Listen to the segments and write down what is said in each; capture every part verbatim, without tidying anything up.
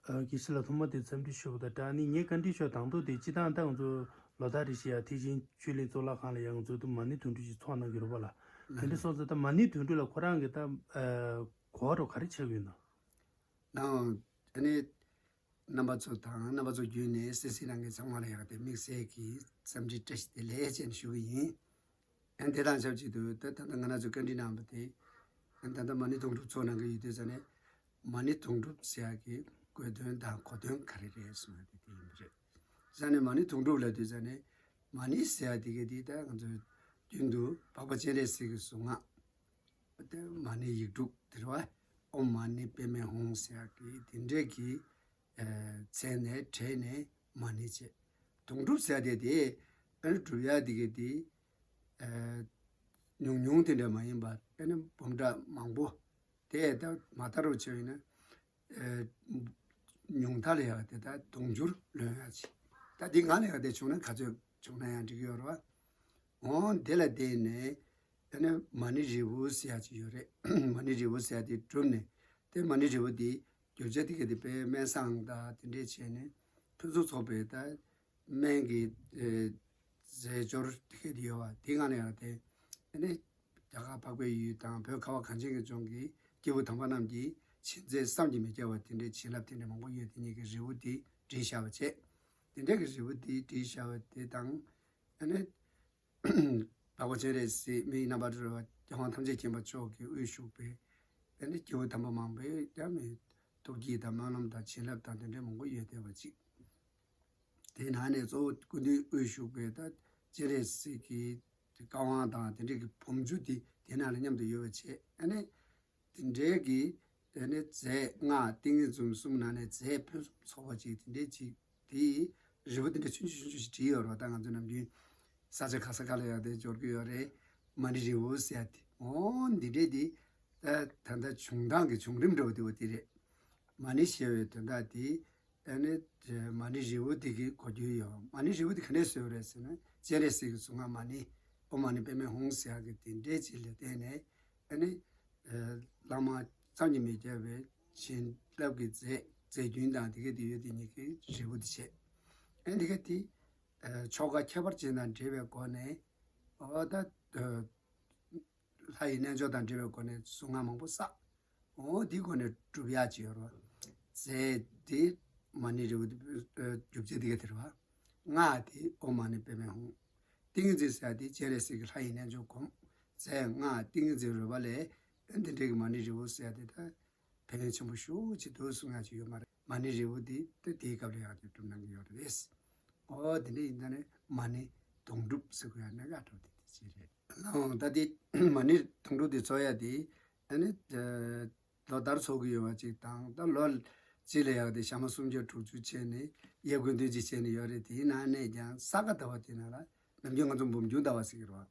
ཨ། དགེ་བཤེས་ལགས། ཐོག་མ་དེ་འཚམས་འདྲི་ཞུ་བ་དང་སྦྲགས་ནས་ངས་བཀའ་འདྲི་ཞུ་དང་ཐོག་དེ་སྤྱིར་བཏང་ད་ང་ཚོ་ལོ་ལྟར་རེ་བཞིན་ཡ་ཐེག་ཆེན་ཆོས་གླིང་གཙུག་ལག་ཁང་ལ་ཡ་ང་ཚོ་དུ་མ་ཎི་དུང་སྒྲུབ་ཅིག་ཚོགས་གནང་གི་རེད་པ་ལགས། དེ་འདྲ་སོང་ཙང་ད་མ་ཎི་དུང་སྒྲུབ་ལ་ཁོ་རང་གི་ད་ཨ་གོ་བ་རོ་ག་རེ་ཆགས་ཡོད་ན། ནའང་ཨ་ནི་རྣམ་པ་ཚོ་དང་རྣམ་པ་ཚོ་བརྒྱུད་ནས་སེ་སི་རང་གི་ཚང་མ་ལ་ཡག་དེ་དམིགས་བསལ་གྱི་འཚམས་འདྲི་བཀྲ་ཤིས་བདེ་ལེགས་ཅེས་ཞུ་གི་ཡིན། ཨ་ནི་དེ་དང་ཆབས་ཅིག་ཏུ་ད་ད་ལྟ་ང་རང་ཚོས་བཀའ་འདྲི་གནང་བ་དེ། ཨ་ནི་ད་ལྟ་མ་ཎི་དུང་སྒྲུབ་ཚོགས་གནང་གི་ཡོད་དུས་ཙ་ནས་མ་ཎི་དུང་སྒྲུབ་ཟེར་ཡག་གི་དགོས་དོན་དང་གོ་དོན་ག་རེ་རེད་གསུངས་ཡ་དེ་དེ་ཡིན་པ་རེད། ཙ་ནས་མ་ཎི་དུང་སྒྲུབ་ལབ་དུས་ཙ་ནས་མ་ཎི་ཟེར་ཡ་དེ་ག་དེ་ད་ང་ཚོས་རྒྱུན་དུ་འཕགས་པ་སྤྱན་རས་གཟིགས་ཀྱི་གཟུངས་སྔགས་དེ་མ་ཎི་ཡིག་དྲུག་དེ་རེད་བ། ཨོཾ་མ་ཎི་པདྨེ་ཧཱུྃ་ཟེར་ཡག་གི་དེ་འདྲས་ཀྱི་ཨ་མཚན་ནས་བྲིས་ནས་མ་ཎི་བྱས། དུང་སྒྲུབ་ཟེར་དེ་དེ་ཨ་ནི་སྒྲུབ་ཡ་དེ་ག་དེ་ཨ་ཉུང་ཉུང་དེ་འདྲ་མ་ཡིན་པར་ཨ་ནི་འབུམ་ཕྲག་མང་པོ་དེ་ད་མ་དར་རུ་བྱས་ཡིན་ན་ཨ་ཉུང་མཐའ་ལ་ཡ་དེ་ད་དུང་ཕྱུར་ལོན་ཡ་ཅིག་ད་དེ་ང་ལ་ཡ་དེ་བྱུང་ན་ག་ཚོད་བྱུང་ན་ཡང་འགྲིག་གི་ཡོད་རེད་བ། འོང་དེ་ལ་བརྟེན་ནས་ཨ་ནི་མ་ཎི་རིལ་བུ་ཟེར་ཡ་ཅིག་ཡོད་རེད། མ་ཎི་རིལ་བུ་ཟེར་ཡ་དེ་གྲུབ་ནས་དེ་མ་ཎི་རིལ་བུ་དེ་རྒྱུ་ཆ་དེ་ག་དེ་དཔེ་སྨན་བཟང་དང་དེ་འདྲས་བྱས་ནས་ཕུན་སུམ་ཚོགས་པའི་ད་སྨན་གྱི་ཨེ་རྫས་སྦྱོར་དེ་ག་དེ་ཡོད་བ་དེ་ང་ལ་ཡང་དེ་ཨ་ནི་རྒྱ་གར་འཕགས་པའི་ཡུལ་དང་བོད་ཁ་བ་གངས་ཅན་གྱི་ལྗོངས་ཀྱི་སྐྱེས་བུ་དམ་པ་རྣམས་ཀྱིས་བྱིན་རྫས་བསམ་གྱིས་མི་ཁྱབ་པ་དེ་འདྲའི་བྱིན་རླབས་དེ་འདྲ་མང་པོ་ཡོད་དེ་ཉིད་ཀྱི་རིལ་བུ་དེ་བསྒྲིལ་བཞག་པ་བྱས། དེ་འདྲ་གི་རིལ་བུ་དེ་བསྒྲིལ་བཞག་པ་དེ་དང་ཨ་ནི། འཕགས་པ་སྤྱན་རས་གཟིགས་མིའི་རྣམ་པར་གྲོལ་བ་རྒྱལ་དབང་ཐམས་ཅད་མཁྱེན་པ་མཆོག་གི་དབུས་བཞུགས་པའི་ཨ་ནི་སྐྱེས་བུ་དམ་པ་མང་པོའི་ཡང་མི་ཐུགས་བསྐྱེད་དང་སྨོན་ལམ་དང་བྱིན་རླབས་དང་དེ་འདྲའི་མང་པོ་ཡོད་བསྡད་པ་ཅིག་དེའི་ནང་ནས་གཙོ་བོ་སྐུ་མདུན་དབུས་བཞུགས་པའི་ད་སྤྱན་རས་གཟིགས་ཀྱི་བཀའ་དབང་དང་དེ་འདྲའི་གི་བུམ་ཆུ་དེ་དེ་ནང་ལ་མཉམ་དུ་ཡོད་པ་བྱས་ཨ་ནི། དེ་འདྲའི་གི་དེ་ནས་རྫས་སྔགས་ཏིང་ངེ་འཛིན་གསུམ་ནང་ནས་རྫས་ཕུན་སུམ་ཚོགས་པ་ཅིག་དེ་འདྲའི་ཅིག་དེ་རིལ་བུ་དེ་འདྲ་ཆུང་ཆུང་ཆུང་ཆུང་ཞིག་བྲིས་ཡོད་རེད་བ། ད་ང་ཚོ་ནམ་རྒྱུན་ས་ཆ་ག་ས་ག་ལ་ཡང་དེ་འབྱོར་གི་ཡོད་རེད། མ་ཎི་རིལ་བུ་ཟེར་ཡ་དེ་འོ་འདི་འདྲའི་དེ་ད་ད་ལྟ་བྱུང་སྟངས་ཀྱི་བྱུང་རིམ་འདྲ་བོ་དེ་བ་དེ་རེད། མ་ཎི་ཞེས་པའི་དོན་དག་དེ་ཨ་ནི་མ་ཎི་རིལ་བུ་དེ་གི་གོ་རྒྱུ་ཡོད། མ་ཎི་རིལ་བུ་དེ་ག་ནས་བཟོས་པ་རེད་ཟེར་ན་སྤྱན་རས་གཟིགས་ཀྱི་གཟུངས་སྔགས་མ་ཎི་ཨོཾ་མ་ཎི་པདྨེ་ཧཱུྃ་ཟེར་ཡ་གི་དེ་འདྲའི་ཅིག་ལ་བརྟེན་ནས། ཨ་ནི། ཨ་བླ་མ་བསམ་གྱིས་མི་ཁྱབ་པའི་བྱིན་རླབས་ཀྱི་རྫས་རྫས་རྒྱུན་དང་དེ་ག་དེ་ཡོད་དེ་ཉིད་ཀྱི་རིལ་བུ་དེ་བྱས། ཨ་ནི་དེ་ག་དེ་ཨ་ཆོ་ག་ཁྱད་པར་ཅན་དང་འབྲེལ་བའི་སྒོ་ནས་འོ་ད་ཨ་ལྷ་ཡི་རྣལ་འབྱོར་དང་འབྲེལ་བའི་སྒོ་ནས་གཟུངས་སྔགས་མང་པོ་བསགས། འོ་དེའི་སྒོ་ནས་སྒྲུབ་ཡག་ཅིག་ཡོད་རེད་བ། རྫས་དེ་མ་ཎི་རིལ་བུ་དེ་ཨ་སྒྲུབ་བྱེད་དེ་ག་དེ་རེད་བ། སྔགས་དེ་ཨོཾ་མ་ཎི་པདྨེ་ཧཱུྃ། ཏིང་ངེ་འཛིན་ཟེར་ཡ་དེ་སྤྱན་རས་གཟིགས་ཀྱི་ལྷ་ཡི་རྣལ་འབྱོར་སྒོམ། རྫས་སྔགས་ཏིང་ངེ་འཛིན་རོལ་པ་ལས་ཨ་འདི་འདྲའི་གི་མ་ཎི་རིལ་བུ་ཟེར་ཡ་དེ་ད་ཕན་ཡོན་ཆེན་པོ་ཞེ་པོ་ཅིག་འདུག་གསུང་ཡ་ཅིག་ཡོད་མ་རེད། མ་ཎི་རིལ་བུ་དེ་ད་དེའི་སྐབས་ལ་ཡག་དེ་སྒྲུབ་གནང་གི་ཡོད་རེད། འོ་དེ་འདྲ་ཡིན་ད་ནི་མ་ཎི་དུང་སྒྲུབ་ཟེར་དགོས་ཡ་ནི་ཡག་འགྲོ་དེ་དེ་ཅི་རེད། ལའང་ད་དེ་མ་ཎི་དུང་སྒྲུབ་དེ་ཚོགས་ཡ་དེ་ཨ་ནི་ལོ་ལྟར་ཚོགས་ཀྱི་ཡོད་པ་ཅིག་དང་ད་ལོ་གཅིག་ལ་ཡག་དེ་ཞག་མ་སུམ་བརྒྱ་དྲུག་ཅུ་བྱས་ནས་དབྱར་དགུན་སྟོན་ཅིག་བྱས་ནས་ཡོད་རེད། དེའི་ནང་ནས་ཀྱང་ས་ག་ཟླ་བ་དེ་ནང་ལ་ནམ་རྒྱུན་ང་ཚོ་འབུམ་འགྱུར་ཟླ་བ་ཟེར་གྱི་རེད་བ།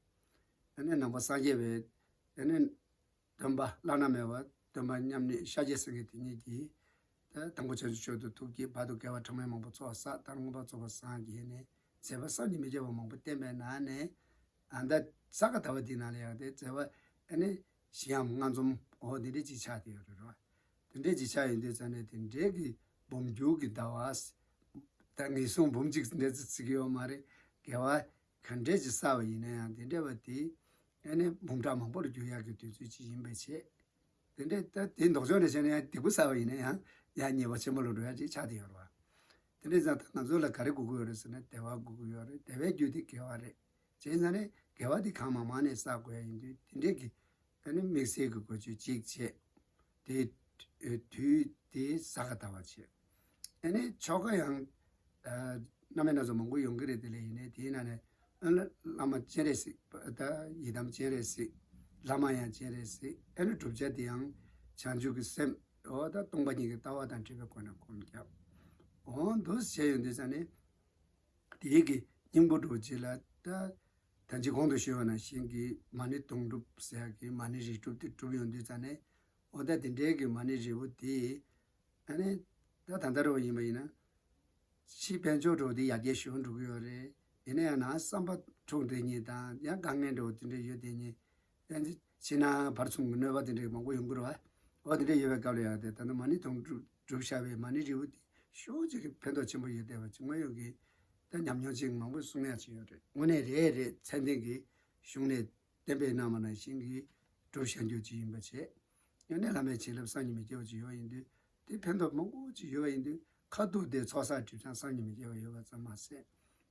ཨ་ནི་ནང་པ་སངས་རྒྱས་པའི་ཨ་ནི་སྟོན་པ་བླ་ན་མེད་པ་སྟོན་པ་མཉམ་གནས་ཤཱཀྱ་སེང་གེ་དེ་ཉིད་ཀྱིས་ད་དང་པོ་བྱང་ཆུབ་མཆོག་ཏུ་ཐུགས་བསྐྱེད། བར་དུ་དགེ་བ་གྲངས་མེད་མང་པོ་ཚོགས་བསགས། མཐར་མངོན་པར་རྫོགས་པར་སངས་རྒྱས་ནས་མཛད་པ་བསམ་གྱིས་མི་ཁྱབ་པ་མང་པོ་བསྟན་པའི་ནང་ནས་ཨ་ད་ས་ག་ཟླ་བ་འདི་ནང་ལ་ཡང་དེ་མཛད་པ་ཨ་ནི་བཞི་འམ་ལྔ་འཛོམས་འོ་དེ་འདྲས་ཅིག་ཆགས་བསྡད་ཡོད་རེད་རོ། དེ་འདྲས་ཅིག་ཆགས་ཡོད་དུས་ཙང་ནས་དེ་འདྲས་ཀྱི་འབུམ་འགྱུར་གྱི་ཟླ་བ་ད་ངེས་སོང་འབུམ་གཅིག་འདྲས་ཙམ་ཅིག་ཡོད་མ་རེད། དགེ་བ་ག་འདྲས་ཅིག་བསགས་པ་ཡིན་ན་ཡང་དེ་འདྲས་པ་དེ་ཨ་ནི་འབུམ་ཕྲག་མང་པོ་ལ་འགྱུར་ཡག་གི་དུས་ཚོད་ཅིག་ཡིན་པའི་ཆེད། དེ་འདྲས་ད་དེ་ལྡོག་ཕྱོགས་ནས་བྱས་ན་ཡང་སྡིག་པ་བསགས་པ་ཡིན་ན་ཡང་ཡང་ཉེས་པ་ཆེན་པོ་ལ་འགྲོ་ཡ་ཅིག་ཆགས་བསྡད་ཡོད་རེད་བ། དེ་འདྲས་ཙང་ད་ང་ཚོ་ལ་ག་རེ་དགོས་ཀྱི་ཡོད་རེད་ཟེར་ན་བདེ་བ་དགོས་ཀྱི་ཡོད་རེད། བདེ་བའི་རྒྱུ་དེ་དགེ་བ་རེད། བྱས་ཙང་ནས་དགེ་བ་དེ་གང་མང་མང་ནས་བསགས་དགོས་ཡ་ཡིན་དུས་དེ་འདྲས་ཀྱི་ཨ་ནི་དམིགས་བསལ་གྱི་དགོས་ཆོས་གཅིག་བྱས། དེ་དུས་དེ་ས་ག་ཟླ་བ་བྱས། ཨ་ནི་ཆོ་ག་ཡང་ཨ་སྣ་མིན་སྣ་ཚོགས་མང་པོ་ཡོང་གི་རེད། དེ་ལས་ཡིན་ནའི་དེའི་ནང་ནས་ཨ་ནི་བླ་མ་སྤྱན་རས་གཟིགས་ད་ཡི་དམ་སྤྱན་རས་གཟིགས། བླ་མ་ཡང་སྤྱན་རས་གཟིགས། ཨ་ནི་བསྒྲུབ་བྱ་དེ་ཡང་བྱང་ཆུབ་ཀྱི་སེམས་འོ་ད་སྟོང་པ་ཉིད་ཀྱི་ལྟ་བ་དང་འབྲེལ་བའི་སྒོ་ནས་སྒོམ་རྒྱབ། འོ་འདུག་བྱས་ཡོང་དུས་ཙང་ནས། དེའི་གི་སྙིང་པོ་འགྲོ་རྗེས་ལ་ད་ད་ཅི་གོང་དུ་ཞུས་པ་ནང་བཞིན་གྱི་མ་ཎི་དུང་སྒྲུབ་ཟེར་ཡག་གི་མ་ཎི་རིལ་སྒྲུབ་དེ་གྲུབ་ཡོང་དུས་ཙང་ནས་འོ་ད་དེ་འདྲའི་གི་མ་ཎི་རིལ་བུ་དེ་ཨ་ནི་ད་ད་ལྟ་རུ་ཡིན་པ་ཡིན་ན་ཕྱི་དཔལ་འབྱོར་འགྲོ་དེ་ཡར་རྒྱས་ཞུ་འགྲོ་གི་ཡོད་རེད། ཡིན་ན་ཡང་ན་བསམ་པ་འཁྲུག་དེ་ཉིད་དང་ཡང་དཀའ་ངལ་འགྲོ་དེ་འདྲ་ཡོད་དེ་ཉིད་ཡང་ཕྱི་ནང་བར་གསུམ་གྱི་གནོད་པ་དེ་འདྲ་མང་པོ་ཡོང་གི་རེད་བ། འོ་དེ་འདྲ་ཡོད་པའི་སྐབས་ལ་ཡང་དེ་ད་ལྟ་མ་ཎི་དུང་སྒྲུབ་སྒྲུབ་བཞག་པའི་མ་ཎི་རིལ་བུ་དེ། ཤུགས་ཅིག་གི་ཕན་ཐོགས་ཆེན་པོ་ཡོད་བསྡད་པ་ཅིག་དངོས་ཡོད་ཀྱི་ད་ཉམས་མྱོང་ཅིག་མང་པོ་གསུང་ཡག་ཅིག་ཡོད་རེད། དངོས་གནས་རེད་རེད། ཚད་ལྡན་གྱི་གཞུང་ནས་གཏན་འབེབས་གནང་བ་ནང་བཞིན་གྱི་སྒྲུབ་བྱ་རྒྱུ་ཅིག་ཡིན་པ་བྱས། དངོས་གནས་བླ་མའི་བྱིན་རླབས་བསམ་གྱིས་མི་ཁྱབ་པ་ཅིག་ཡོད་ཡིན་དུས། དེ་ཕན་ཐོགས་མང་པོ་ཅིག་ཡོད་པ་ཡིན་དུས། ཁ་ཐུག་དེ་ཚོགས་བསགས་སྒྲིབ་སྦྱང་བསམ་གྱིས་མི་ཁྱབ་པ་ཡོད་པ་ཙམ་མ་ཟད།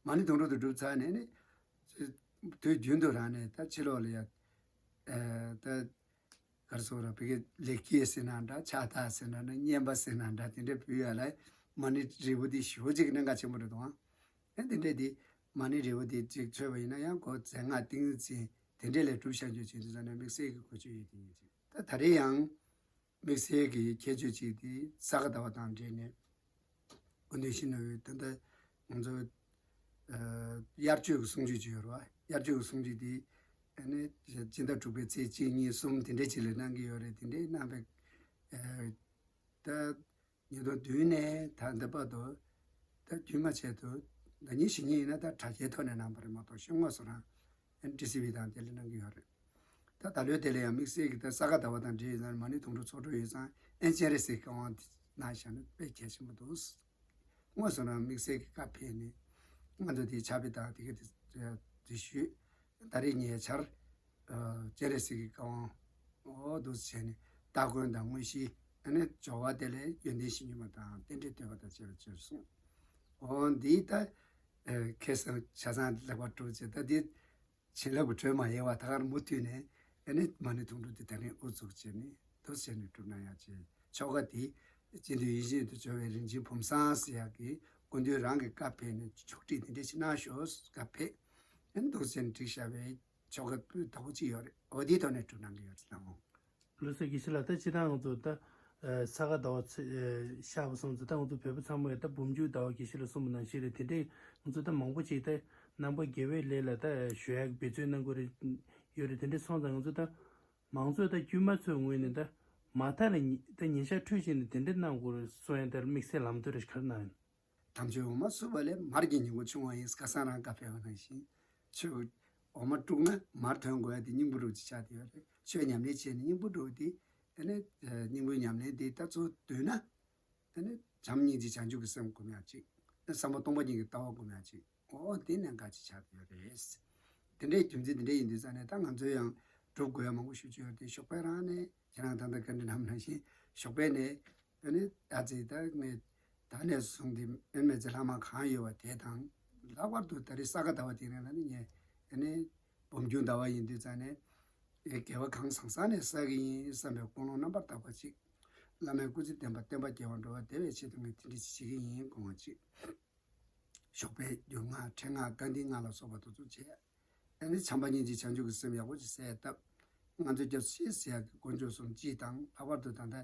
མ་ཎི་དུང་འགྲོ་དུ་སྒྲུབ་ཚར་ནས་ནི། དུས་རྒྱུན་དུ་རང་ནས་ད་ཕྱི་ལོགས་ལ་ཡ། ཨ། ད་གར་སོང་ར་བི་གེ་ལེགས་སྐྱེས་ཟེར་ན་འདྲ། ཕྱག་རྟགས་ཟེར་ན་འདྲ། བསྙེན་པ་ཟེར་ན་འདྲ། དེ་འདྲ་ཕུལ་ཡ་ལ་མ་ཎི་རིལ་བུ་དེ་ཞེ་པོ་ཅིག་གནད་འགག་ཆེན་པོ་རེད་དོ། ཨ། དེ་འདྲ་དེ་མ་ཎི་རིལ་བུ་དེ་ཅིག་མཆོད་པ་ཡིན་ན་ཡང་ཁོ་རྫས་སྔགས་ཏིང་འཛིན་དེ་འདྲ་ལས་སྒྲུབ་བྱ་རྒྱུ་བྱེད་དུས་ཙམ་ནས་དམིགས་བསལ་གྱི་གོ་ཆོད་ཡོད་དེ་ཡིན་ཅིག་ད་ད་རེས་ཡང་། དམིགས་བསལ་གྱི་ཁྱད་ཆོས་གཅིག་དེ་ས་ག་ཟླ་བ་དང་འབྲེལ་ནས། སྐུ་མདུན་ཞི་གནས་ཡུལ་ད་ལྟ་ང་ཚོ། ཨ། དབྱར་ཆོས་ཀྱི་གསུང་ཆོས་ཅིག་ཡོད་རེད་བ། དབྱར་ཆོས་ཀྱི་གསུང་ཆོས་དེ་ཨ་ནི་སྤྱི་ཟླ་དྲུག་པའི་ཚེས་གཅིག་གཉིས་གསུམ་དེ་འདྲ་ཅིག་ལ་གནང་གི་ཡོད་རེད། དེ་འདྲའི་གནང་བའི། ཨ། ད་ཉིས་སྟོང་བདུན་ནས་ད་ལྟ་བར་དུ། ད་རྒྱུན་མ་ཆད་དུ། ཟླ་ཉིན་བཞི་ཉིན་ཡིན་ན་ད་དྲ་རྒྱའི་ཐོག་ནས་གནང་བ་རེད་མ་གཏོགས་ཤོག་ངོས་སུ་རང་ཨ་ནི་ཊི་སི་ཝི་དང་དེ་ལ་གནང་གི་ཡོད་རེད། ད་ད་ལོའི་དེ་ལ་ཡང་དམིགས་བསལ་གྱི་ད་ས་ག་ཟླ་བ་དང་འབྲེལ་ཡོད་ཙང་མ་ཎི་དུང་འགྲོ་ཚོགས་འགྲོ་ཡོད་ཙང་ཨེ་སྤྱན་རས་གཟིགས་བཀའ་དབང་དེ་གནང་བཞག་ན་དཔེ་གལ་ཆེན་པོ་འདུག་དངོས་སུ་རང་དམིགས་བསལ་གྱི་བཀའ་ཕེབས་ནས་ང་ཚོ་དེའི་ཕྱག་དཔེ་དང་དེ་ག་དེ་དེ་ཞུས། ད་རེས་ཉེ་ཆར། ཨ། སྤྱན་རས་གཟིགས་ཀྱི་བཀའ་དབང་འོ་འདུག་བྱས་ནས་སྟ་གོན་དང་དངོས་གཞི། ཨ་ནི་སྦྱོར་བ་དེ་ལས་ཡོན་ཏན་གཞི་ཉིད་མ་དང་རྟེན་འབྲེལ་བསྟོད་པ་དང་བཅས་པ་བཅས་གསུངས། འོ་འདི་ད། ཨ། ཁ་སང་ཆ་ཚང་ལེགས་པར་གྲུབ་བྱས། ད་འདི་བྱིན་རླབས་ཀྱི་དྲོད་མ་ཡལ་བ་ད་གར་མུ་མཐུད་ནས་ཨ་ནི་མ་ཎི་དུང་འགྲོ་འདི་ད་རིང་དབུ་བཙུགས་བྱས་ནས་འདུག་བྱས་ནས་སྒྲུབ་གནང་ཡག་བྱས། ཆོ་ག་འདི་སྤྱི་འཐུས་ཡིད་བཞིན་དུ་འཇོ་བའི་རིན་ཆེན་བུམ་བཟང་ཟེར་ཡག་གི་སྐུ་མདུན་རང་གི་བཀའ་ཕེབས་ནས་ཆོག་ཁྲིགས་འདི་འདྲ་ཞིག་གནང་ཤོག་བཀའ་ཕེབས། ཨ་ནི་འདུག་བྱས་ནས་བསྒྲིགས་བཞག་པའི་ཆོ་ག་སྤུས་དག་པོ་ཅིག་ཡོད་རེད། འོ་དེའི་ཐོག་ནས་སྒྲུབ་གནང་གི་ཡོད་རེད་ལགས་འོང་། ལགས་སོ། དགེ་བཤེས་ལགས། ད་སྤྱིར་བཏང་ང་ཚོ་ད་ཨ་ས་ག་ཟླ་བ་ཚེས་ཨ་ཤར་བ་སོང་ཙང་ད་ང་ཚོ་བོད་པ་ཚང་མས་ད་འབུམ་འགྱུར་ཟླ་བ་དགེ་བཤེས་ལགས་གསུངས་པ་ནང་བཞིན་རེད། དེ་འདྲས་ང་ཚོ་ད་མང་པོ་ཅིག་ད་ནང་པ་དགེ་བའི་ལས་ལ་ད་གཞོལ་ཡག་འབད་བརྩོན་གནང་དགོས་རེད་ཡོད་རེད། དེ་འདྲས་སོང་ཙང་ང་ཚོ་ད་མང་ཚོགས་ད་དཀྱུས་མ་ཚོའི་ངོས་ནས་ད་མ་མཐའ་ལ་ཉི་ད་ཉིན་ཞག་འཕྲོད་བྱས་ནས་དེ་འདྲས་གནང་དགོས་རེད་གསུང་ཡ་ད་དམིགས་བསལ་ལམ་སྟོན་རེ་ག་རེ་གནང་ཡོད། དམ་ཆོས་འོ་མ་བསྲུབས་པ་ལས་མར་གྱི་ཉིང་ཁུ་ཕྱུང་བ་ཡིན། ཁ་སང་རང་བཀའ་ཕེབས་པ་ནང་བཞིན་ཆོས་འོ་མ་དཀྲུགས་ན་མར་ཐོན་དགོས་ཡ་དེ་སྙིང་པོ་དཀྲུགས་ཅིག་ཆགས་བསྡད་ཡོད་རེད། ཆོས་ཉམས་ལེན་བྱས་ནས་སྙིང་པོ་དཀྲུགས་དེ་ཨ་ནི་སྙིང་པོའི་ཉམས་ལེན་དེ་ད་ཚུར་བསྡུས་ན་ཨ་ནི་བྱམས་སྙིང་རྗེ་བྱང་ཆུབ་ཀྱི་སེམས་སྒོམ་ཡ་གཅིག་བསམ་པ་སྟོང་པ་ཉིད་ཀྱི་ལྟ་བ་སྒོམ་ཡ་གཅིག་འོ་དེ་གནད་འགག་ཅིག་ཆགས་བསྡད་ཡོད་རེད། དེ་འདྲའི་རྒྱུ་མཚན་དེ་འདྲ་ཡིན་དུས་ཙང་ནས་ད་ང་ཚོས་ཡང་སྒྲུབ་དགོས་ཡ་མང་པོ་ཞེ་པོ་ཅིག་ཡོད་རེད་དེ། ཞོགས་པ་རང་ནས་ཁྱེད་རང་ད་ལྟ་བཀའ་འདྲི་གནང་བ་ནང་བཞིན་ཞོགས་པ་ནས། ཨ་ནི་ད་ཚེ་ད་ངས་ད་ནས་བཟུང་སྟེ་ཨེ་མེ་ཚེ་ལྷག་མ་གང་ཡོད་པ་དེ་དང་། ལྷག་པར་དུ་ད་རེས་ས་ག་ཟླ་བ་དེ་ནས་ན་ནི་ངས་ཨ་ནི་འབུམ་འགྱུར་ཟླ་བ་ཡིན་དུས་ཙང་ནས་ཨེ་དགེ་བ་གང་བཟང་བཟང་ནས་བསགས་ཀྱི་ཡིན་བསམ་པའི་ཀུན་སློང་རྣམ་པར་དག་པ་ཅིག་བླ་མའི་སྐུ་ཚེ་བརྟན་པ་བསྟན་པ་རྒྱས་པར་འགྲོ་བ་དེ་བའི་ཆེད་དུ་ངས་དེ་འདྲ་ཅིག་བྱེད་ཀྱི་ཡིན་དགོངས་པ་ཅིག་ཞོགས་པའི་རྒྱུན་སྔགས་ཕྲེང་སྔགས་དཀའ་འདིའི་སྔགས་ལ་སོགས་པ་དེ་ཚོ་བྱས། ཨ་ནི་བྱམས་པ་སྙིང་རྗེ་བྱང་ཆུབ་ཀྱི་སེམས་ཡག་པོ་ཅིག་གསལ་བཏབ། ང་ཚོས་སྐྱབས་སུ་མཆི་ཟེར་ཡག་གི་དཀོན་མཆོག་གསུམ་སྤྱི་དང་ལྷག་པར་དུ་ད་ལྟ་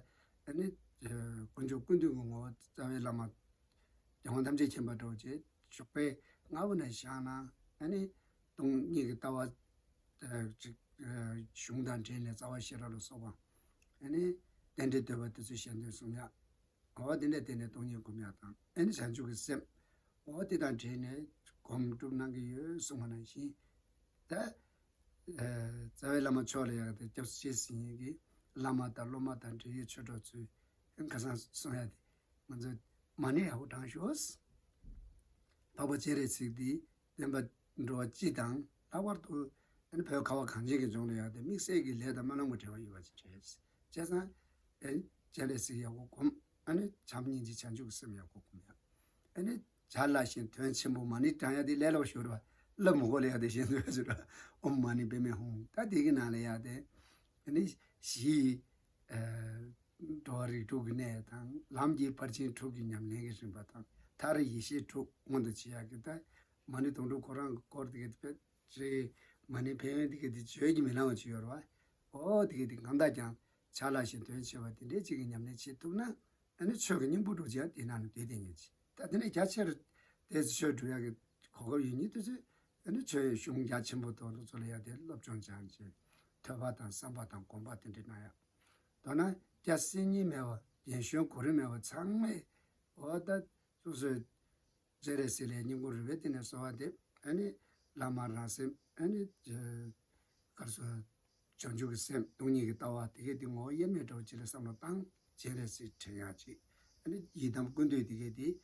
ཨ་ནི་དཀོན་མཆོག་ཀུན་འདུས་ཀྱི་ངོ་བོ་རྩ་བའི་བླ་མ་རྒྱལ་དབང་ཐམས་ཅད་མཁྱེན་པ་འདྲ་བོ་བྱས་ཞོགས་པའི་སྔ་པོ་ནས་བཞེངས་ན་ཨ་ནི་སྟོང་ཉིད་ཀྱི་ལྟ་བ་ཅིག་གཞུང་དང་འབྲེལ་ནས་རྩ་བ་ཤེས་རབ་ལ་སོགས་པ་ཨ་ནི་རྟེན་འབྲེལ་བསྟོད་པ་དེ་ཚོ་ཞལ་འདོན་གསུང་ཡག་འོ་དེ་འདྲ་དེ་ནས་སྟོང་ཉིད་སྒོམ་ཡག་དང་ཨ་ནི་བྱང་ཆུབ་ཀྱི་སེམས། འོ་དེ་དང་འབྲེལ་ནས་སྒོམ་སྒྲུབ་གནང་གི་ཡོད་གསུངས་པ་ནང་བཞིན། ད་རྩ་བའི་བླ་མ་མཆོག་ལ་ཡག་དེ་སྐྱབས་སུ་མཆི་ཟེར་མཁན་གྱི་བླ་མ་དང་སློབ་མ་དང་འབྲེལ་ཡོད་ཆོས་གྲོགས་ཚོས་ཁ་སང་གསུང་ཡག་དེ་ང་ཚོས་མ་ཎི་ཡག་པོ་བགྲངས་ཤོག་འཕགས་པ་སྤྱན་རས་གཟིགས་འདི་བསྟན་པ་འགྲོ་བ་སྤྱི་དང་ལྷག་པར་དུ་ཨ་ནི་བོད་ཁ་བ་གངས་ཅན་གྱི་ལྗོངས་ལ་ཡག་དེ་དམིགས་བསལ་གྱི་ལས་དང་སྨོན་ལམ་གྱི་འབྲེལ་བ་ཡོད་པ་ཅིག་རེད། བྱས་ཙང་། ཨེ། སྤྱན་རས་གཟིགས་ཡག་པོ་སྒོམ། ཨ་ནི་བྱམས་སྙིང་རྗེ་བྱང་ཆུབ་ཀྱི་སེམས་ཡག་པོ་སྒོམ་ཡག་ཨ་ནི་བྱ་སླ་ཞིང་དོན་ཆེན་པོ་མ་ཎི་བགྲང་ཡག་དེ་ལས་སླ་པོ་ཞིག་རེད་བ། སླབ་མི་དགོས་ལ་ཡག་དེ་ཤེས་འདུག་ཟེར་བ། ཨོཾ་མ་ཎི་པདྨེ་ཧཱུྃ། ད་དེ་གི་ནང་ལ་ཡག་དེ། ཨ་ནི་གཞི་ཡི། ཨ། འགྲོ་བ་རིགས་དྲུག་གི་གནས་དང་ལམ་གྱི་ཕར་ཕྱིན་དྲུག་གི་ཉམས་ལེན་གྱི་རིམ་པ་དང་མཐར་ཡེ་ཤེས་དྲུག་མངོན་དུ་བྱེད་ཡག་གི་ད། མ་ཎི་དུང་འགྲོ་ཁོ་རང་གི་སྐོར་དེ་གི་དཔེ། རེད། མ་ཎི་ཕན་ཡོན་དེ་ག་དེ་བརྗོད་ཀྱིས་མི་ལང་བ་ཅིག་ཡོད་རེད་བ། འོ་དེ་ག་དེ་གང་ལྟར་ཀྱང་བྱ་སླ་ཞིང་དོན་ཆེ་བ་དེ་འདྲའི་ཅིག་གི་ཉམས་ལེན་བྱེད་ཐུབ་ན་ཨ་ནི་ཆོས་ཀྱི་སྙིང་པོ་སྒྲུབ་བྱ་དེ་ནང་ནས་དེ་དེ་ཉིད་ཅིག་ད་དེ་ནས་རྒྱ་ཆེར་དེ་ཆོས་སྒྲུབ་ཡག་གི་གོ་སྐབས་ཡོད་ཉིད་དུ་ཚོད་ཨ་ནི་ཆོས་གཞུང་རྒྱ་ཆེན་པོ་དང་ལོ་ཚོ་ལ་ཡག་དེ་སློབ་སྦྱོང་སྦྱང་བྱེད་ཐོས་པ་དང་བསམ་པ་དང་སྒོམ་པ་དེ་འདྲ་གནང་ཡག་མདོར་ན་སྐྱ་སེར་གཉིས་མེད་པ་རྒན་གཞོན་གོ་རིམ་མེད་པ་ཚང་མས་འོ་ད་སོ་སོའི། སྤྱན་རས་གཟིགས་ལས་སྙིང་པོ་རུས་པའི་གཏིང་ནས་གསོལ་བ་འདེབས། ཨ་ནི་བླ་མ་རང་སེམས། ཨ་ནི་ག་རེ་ཟེར། བྱང་ཆུབ་ཀྱི་སེམས། སྟོང་ཉིད་ཀྱི་ལྟ་བ་དེ་གའི་དེ་ངོ་བོ་དབྱེར་མེད་འདྲ་བོ་ཅིག་ལ་བསམ་བློ་བཏང་། སྤྱན་རས་གཟིགས་དྲན་ཡག་ཅིག་ཨ་ནི་ཡི་དམ་ཀུན་འདུས་དེ་གའི་དེ།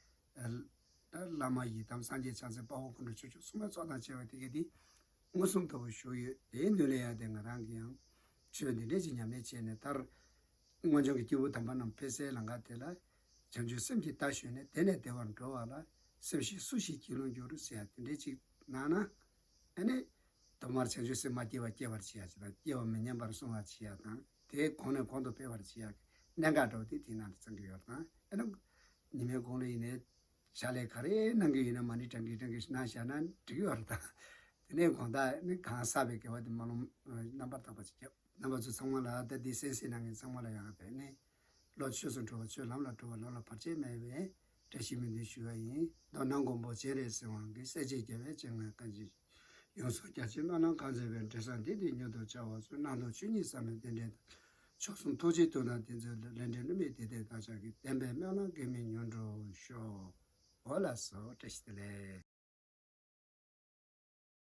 ད་བླ་མ་ཡི་དམ་སངས་རྒྱས་ཕྱག་འཚལ་དཔའ་བོ་དཀོན་མཆོག་ཆོས་སྐྱོང་སྲུང་མའི་ཚོགས་དང་བཅས་པ་དེ་གའི་དེ། མངོན་སུམ་དུ་བཞུགས་ཡོད། དེའི་མདུན་ལ་ཡང་དེ་ང་རང་གི་ཡང་ཆོས་འདི་འདྲས་ཅིག་ཉམས་ལེན་བྱས་ནས། མཐར་སྔོན་བྱུང་གི་སྐྱེས་བུ་དམ་པ་རྣམས་ཕན་སའི་ལམ་ཁ་དེ་ལ། བྱང་ཆུབ་སེམས་ཀྱི་རྟ་ཞོན་ནས། དེ་ནས་བདེ་བར་འགྲོ་བ་ལ། སེམས་ཤེས་སུ་ཞིག་སྐྱིད་ལོང་འགྱུར་ཟེར་ཡ་དེ་འདྲས་ཅིག་གནང་ན། ཨ་ནི། ཐོག་མར་བྱང་ཆུབ་སེམས་མ་སྐྱེས་པ་སྐྱེ་བར་བྱེད་ཡ་ཅིག་དང་། སྐྱེ་བ་མི་ཉམས་པར་སྲུང་བར་བྱེད་ཡ་དང་། དེ་གོང་ནས་གོང་དུ་སྤེལ་བར་བྱེད་ཡ་གི་གནད་འགག་འདྲ་བོ་དེ་དེའི་ནང་ལ་ཚང་གི་ཡོད་དང་། ཨ་ནི། ཉི་མའི་གུང་ལ་ཡིན་ནའི་ཕྱག་ལས་ག་རེ་གནང་གི་ཡིན་ན་མ་ཎི་བགྲང་གིན་བགྲང་གིན་གནང་བཞག་ན་འགྲིག་གི་ཡོད་རེད་ད། དེ་ནས་དགོང་དག་ནི་གང་བསགས་པའི་དགེ་བ་དེ་མ་ལོངས་རྣམ་པར་དག་པ་ཅིག་སྐྱབས། རྣམ་པ་ཚོ་ཚང་མ་ལ། ད་འདི་གསན་གཟིགས་གནང་མཁན་ཚང་མ་ལ་ཡང་དེ་ནས་བློ་ཆོས་སུ་འགྲོ་བ་ཆོས་ལམ་ལ་འགྲོ་བ་ལམ་ལ་བར་ཆད་མེད་པའི་བཀྲ་ཤིས་སྨོན་འདུན་ཞུ་བ་ཡིན། མདོར་ན་མགོན་པོ་སྤྱན་རས་གཟིགས་དབང་གིས་སྲས་བཅས་རྒྱལ་བའི་སྤྱན་སྔར་བཀའ་དྲིན། ཡོངས་སུ་རྒྱ་ཆེའི་སྨོན་ལམ་གང་མཛད་པའི་འབྲས་བུ་འདི་དེ་མྱུར་དུ་འཆར་བར་ཤོག། རྣམ་དག་ཆོས་ཉིད་ཟབ་མོའི་རྟེན་འབྲེལ་དང་། མཆོག་གསུམ་ཐུགས་རྗེའི་མཐུ་དང་བསྟན་འཛིན་ལ། ལས་འབྲས་བསླུ་མེད་བདེ་དེ་བདག་ཅག་གི། བདེན་པའི་སྨོན་ལམ་འགལ་མེད་མྱུར་འགྲུབ་ཤོག། འོ་ལགས་སོ། བཀྲ་ཤིས་བདེ་ལེགས།